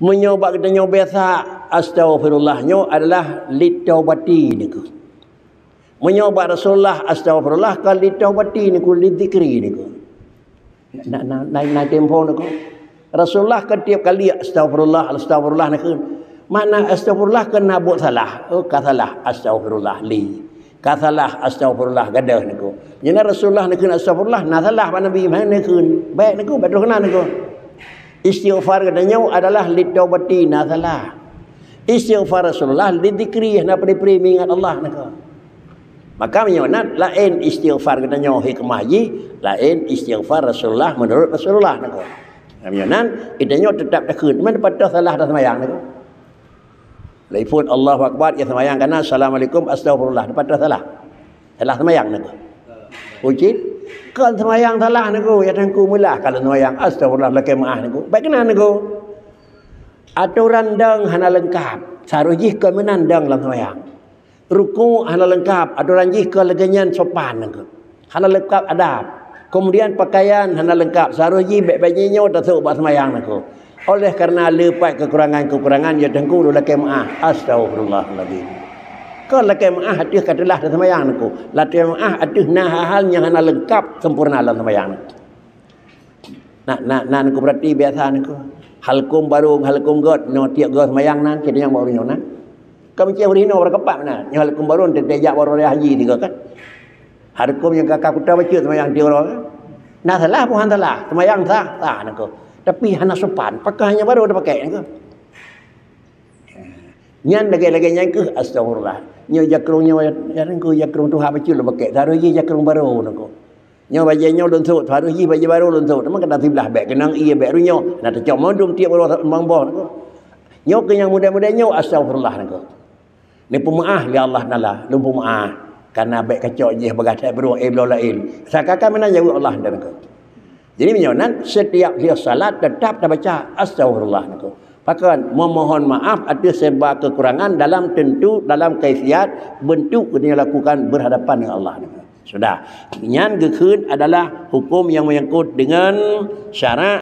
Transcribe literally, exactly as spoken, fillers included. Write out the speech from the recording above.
Meunyoe bak geutanyoe biasa, astaghfirullah nyoe adalah litaubati niko. Meunyoe bak Rasulullah, astaghfirullah kon litaubati niko, lizikri niko. Na, na, na, na tempo niko. Rasulullah kan tiap kali astaghfirullah, astaghfirullah niko. Makna astaghfirullah kan na buet salah. Oh, ka salah, astaghfirullah li. Ka salah, astaghfirullah gadoh niko. Nyan Rasulullah niko astaghfirullah, na salah bak Nabi, mana niko. Baik niko, baik terus kena niko. Istighfar geutanyoe adalah litaubati na salah. Istighfar Rasulullah lizikri na pri-pri ingat Allah niko. Maka meunyoe na laén istighfar geutanyoe hikmah jih, laén istighfar Rasulullah menurut Rasulullah niko. Meunyoe nan, geutanyoe tetap takheun, man patah salah dah sembahyang niko. Laipun Allahu Akbar, ya sembahyang kana, Assalamualaikum, astaghfirullah, patah salah. Salah sembahyang niko. Ucit, kon sembahyang salah niko, ya tangku meulah kalau sembahyang, astaghfirullah, lakée meuah niko. Baik kena niko. Atoran dong hana leungkap, saroh jih kon meunan dong lam sembahyang. Ruku hana leungkap, atoran jih kon lagée nyan sopan niko. Hana leungkap adab. Kemudian pakaian hana leungkap, saroh jih bék-bék jih nyoe tasok bak sembahyang niko. Oleh karena le pat kekurangan-kekurangan, ya tangku lôn lakée meuah. Astaghfirullahaladzim. Kon lakée meuah ateueh ka teulah lam sembahyang niko. Lakée meuah ateueh na hal-hal nyang hana leungkap sempurna lam sembahyang niko. Na, na, na niko berarti biasa niko. Halkom barô, halkom gét, nyoe tiep goe sembahyang nan, kita nyang baru nyoe nan. Ka meucéh ureueng inong bak kepak meunan. Nyoe halkom barô teuntée jak baroe raya haji tiga kan. Hareukom nyang ka, ka kuta bacut sembahyang tiep uroe kan. Na salah bukan salah, sembahyang sah, sah niko. Tapi hana sopan, pakon hanya barô tapakai niko. Nyan lagée-lagée nyan keuh astaghfirullah. Nyoe jakrong nyoe, jakrong tuha bacut lôn pakai. Saroh jih jakrong barô niko. Nyoe bajée nyoe lôn sôk, saroh jih bajée barô lôn sôk. Teuma keunan siblah bék keunong ie bék runyok. Na teucok mandum tiep uroe mambah niko. Nyoe keuh nyang muda-muda nyoe astaghfirullah niko. Neupeumeuáh lé Allah Taala, lôn peumeuáh. Karena bék kacok jih bagaih that beurôh, eh, bloe laén. Saka-ka meunan jaweueb Allah dan engkau. Jadi meunyoe nan, setiap lheueh salat tetap tabaca astaghfirullah niko. Pakon memohon maaf ateueh segala kekurangan dalam tentu, dalam kaifiat bentuk yang dilakukan berhadapan dengan Allah niko. Sudah. Nyan geukheun adalah hukum yang menyangkut dengan syarak.